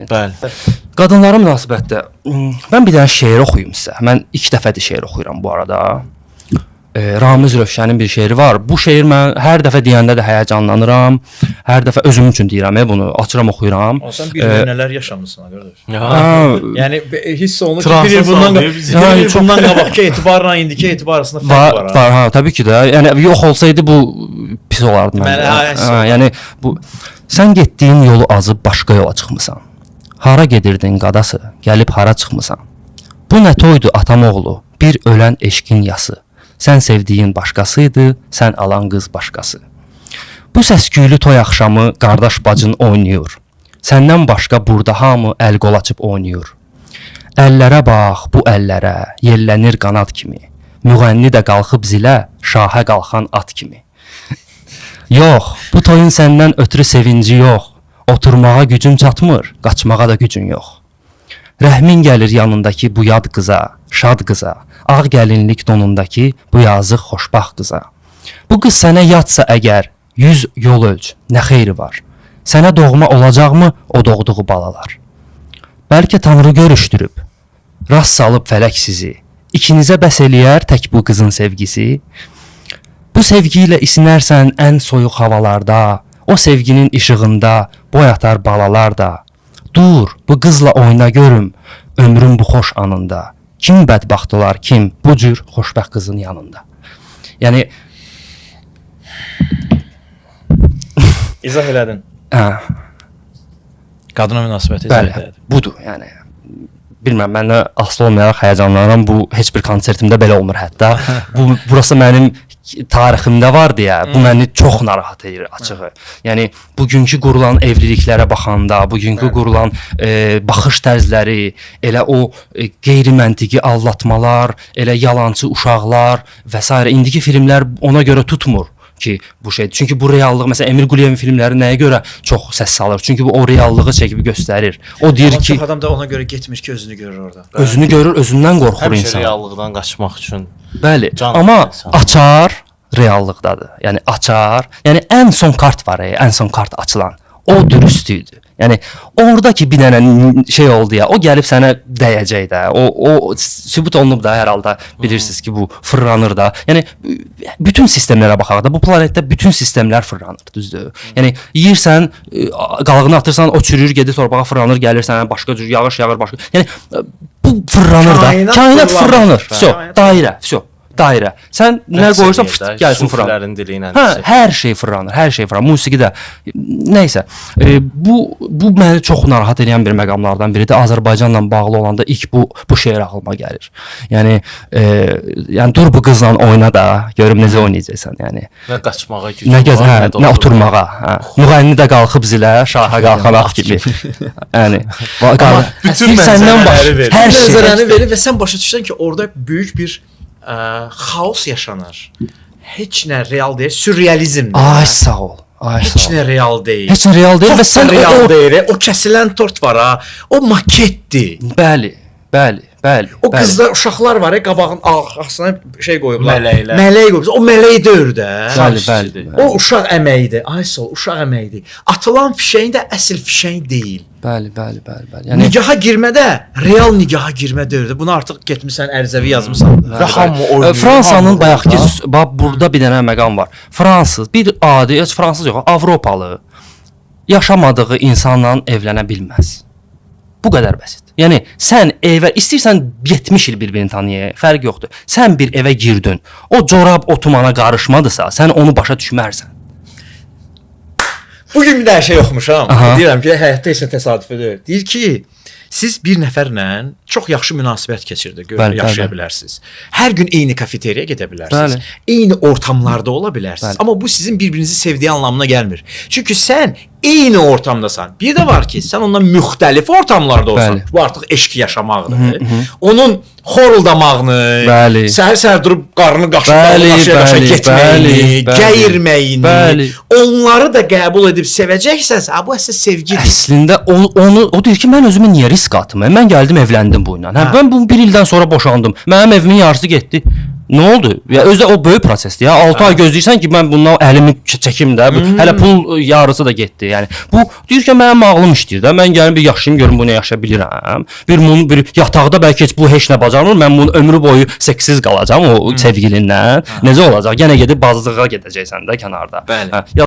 Bəli. Qadınlara münasibətdə mən bir dənə şeir oxuyum sizə. Mən ilk dəfədir şeir oxuyuram bu arada. Ramiz Rövşənin bir şeiri var. Bu şeir mən hər dəfə deyəndə də həyəcanlanıram. Hər dəfə özüm üçün deyirəm bunu, açıram oxuyuram. O sən bir nümunələr yaşamısan qardaş. Ha. Yəni hiss olunur ki, Transa bir il bundan sallayıb bizi. bir il bundan qabaqki etibarla indiki etibar arasında fərq Var, var. ha. var, ha, təbii ki də. Yəni yox olsaydı bu pis olardı məncə. Mən- hə, yəni bu sən getdiyin yolu azıb başqa yola çıxmısan. Hara gedirdin qadası, gəlib hara çıxmısan? Bu nə toydu atam oğlu, bir ölən eşqin yası. Sən sevdiyin başqası idi, sən alan qız başqası. Bu səs-küylü toy axşamı qardaş bacın oynayır. Səndən başqa burada hamı əl qol açıb oynayır. Əllərə bax, bu əllərə, yellənir qanad kimi. Müğənni də qalxıb zilə, şahə qalxan at kimi. Yox, bu toyun səndən ötürü sevinci yox. Oturmağa gücün çatmır, qaçmağa da gücün yox. Rəhmin gəlir yanındakı bu yad qıza, şad qıza, ağ gəlinlik donundakı bu yazıq xoşbəxt qıza. Bu qız sənə yadsa əgər, 100 yol ölç, nə xeyri var? Sənə doğma olacaqmı o doğduğu balalar? Bəlkə Tanrı görüşdürüb, rast salıb fələk sizi. İkinizə bəs eləyər tək bu qızın sevgisi. Bu sevgi ilə isinərsən ən soyuq havalarda, o sevginin işığında boy atar balalar da. Dur, bu qızla oyna görüm ömrün bu xoş anında. Kim bədbəxt olar, kim bu cür xoşbəxt qızın yanında. Yəni İzah elədin. hə, Qadına münasibəti izah bəli, elədin. budur, yəni. Bilmirəm, məndən asılı olmayaraq həyəcanlanıram. Bu heç bir konsertimdə belə olmur hətta. Bu burası mənim tariximdə var deyə bu məni çox narahat edir açığı. Yəni bugünkü qurulan evliliklərə baxanda, bugünkü qurulan baxış tərzləri, elə o qeyri-məntiqi aldatmalar, elə yalançı uşaqlar və sairə indiki filmlər ona görə tutmur ki bu şeydir. Çünki bu reallıq məsələn Emil Quliyevin filmləri nəyə görə çox səs salır? Çünki bu o reallığı çəkib göstərir. O deyir Amma ki, çox adam da ona görə getmir ki, özünü görür orada. özünü görür, özündən qorxur Həmişə insan. reallıqdan qaçmaq üçün. Bəli, Can amma insan. açar reallıqdadır. Yəni açar, yəni ən son kart var, ən son kart açılan. O dürüst idi. Yəni orada ki bir dənə şey oldu ya, o gəlib sənə dəyəcək də. O sübut olunub da hər halda bilirsiniz ki, bu fırlanır da. Yəni bütün sistemlərə baxaq da, bu planetdə bütün sistemlər fırlanır, düzdür? Yəni yeyirsən, qalığını atırsan, o çürüyür, gedir torpağa fırlanır, gəlir sənə başqa cür yağış yağır başqa. Yəni bu fırlanır da. Kainat Kainat fırlanır. fırlanır. Vso, dairə, vso. Dairə. Sən nə qoyursan, fıt, gəlsin fırlan. Sufilərin dili ilə. Hə, hər şey fırlanır, hər şey fırlanır. Musiqi də. Nəysə, bu məni çox narahat edən bir məqamlardan biridir. Azərbaycanla bağlı olanda ilk bu şeir ağlıma gəlir. Yəni yəni dur bu qızla oyna da, görüm necə oynayacaqsan, yəni. Nə qaçmağa gücün Nə gəz, var, hə, də nə oturmağa, hə. Müğənni də qalxıb zilə, şaha qalxan at kimi. Yəni, bütün bir səndən baş, mənzərələri verir. hər şey. Mənzərəni verir və sən başa düşürsən ki, orada böyük bir xaos yaşanır. Heç nə real deyil, sürrealizmdir. Ay sağ ol. Ay Heç sağ ol. nə real deyil. Heç nə real deyil və Tort da sən real o, deyil. O kəsilən tort var ha. O maketdir. Bəli, bəli, bəli. O bəli. qızlar, uşaqlar var ya, qabağın arxasına şey qoyublar. Mələklər. Mələk qoyublar. O mələk deyil də. Bəli, bəli. O uşaq əməyidir. Ay sağ ol, uşaq əməyidir. Atılan fişəng də əsl fişəng deyil. Bəli, bəli, bəli, bəli. Yəni Yəni nigaha girmədə real nigaha girmə deyil. Bunu artıq getmisən ərizəvi yazmısan. Və hamı oynayır. Fransanın hamı bayaqki orada. bax burada bir dənə məqam var. Fransız bir adi, heç fransız yox, Avropalı yaşamadığı insanla evlənə bilməz. Bu qədər bəsit. Yəni sən evə istəyirsən 70 il bir-birini tanıya, fərq yoxdur. Sən bir evə girdin. O corab o tumana qarışmadısa, sən onu başa düşmərsən. Bu gün bir dənə şey oxumuşam. Aha. Deyirəm ki, həyatda heç nə təsadüfi deyil. Deyir ki, siz bir nəfərlə çox yaxşı münasibət keçirdi, Bəli, yaşaya bəli. bilərsiniz. Hər gün eyni kafeteriyaya gedə bilərsiniz. Bəli. Eyni ortamlarda ola bilərsiniz. Bəli. Amma bu sizin bir-birinizi sevdiyi anlamına gəlmir. Çünki sən eyni ortamdasan. Bir də var ki, sən ondan müxtəlif ortamlarda olsan, Bəli. bu artıq eşq yaşamaqdır. Onun xoruldamağını, Bəli. səhər-səhər durub qarnını qaşıb, Bəli, qaşıya qaşa bəli, getməyini, bəli, bəli. gəyirməyini, Bəli. onları da qəbul edib sevəcəksənsə, ha, bu əsas sevgidir. Əslində o, onu o deyir ki, mən özümü niyə risk atım? Mən gəldim evləndim bu ilə. Hə, Hə. mən bu bir ildən sonra boşandım. Mənim evimin yarısı getdi. Nə oldu? Ya özü də o böyük prosesdir ya. 6 ay gözləyirsən ki, mən bundan əlimi çəkim də. Hələ pul yarısı da getdi. Yəni bu deyir ki, mənim ağlım işləyir də. Mən gəlim bir yaşayım görüm bunu yaşaya bilirəm. Bir bunu bir yataqda bəlkə heç bu heç nə bacarmır. Mən bunun ömrü boyu seksiz qalacam o sevgilindən. Necə olacaq? Yenə gedib bazlığa gedəcəksən də kənarda. Bəli. Hə, ya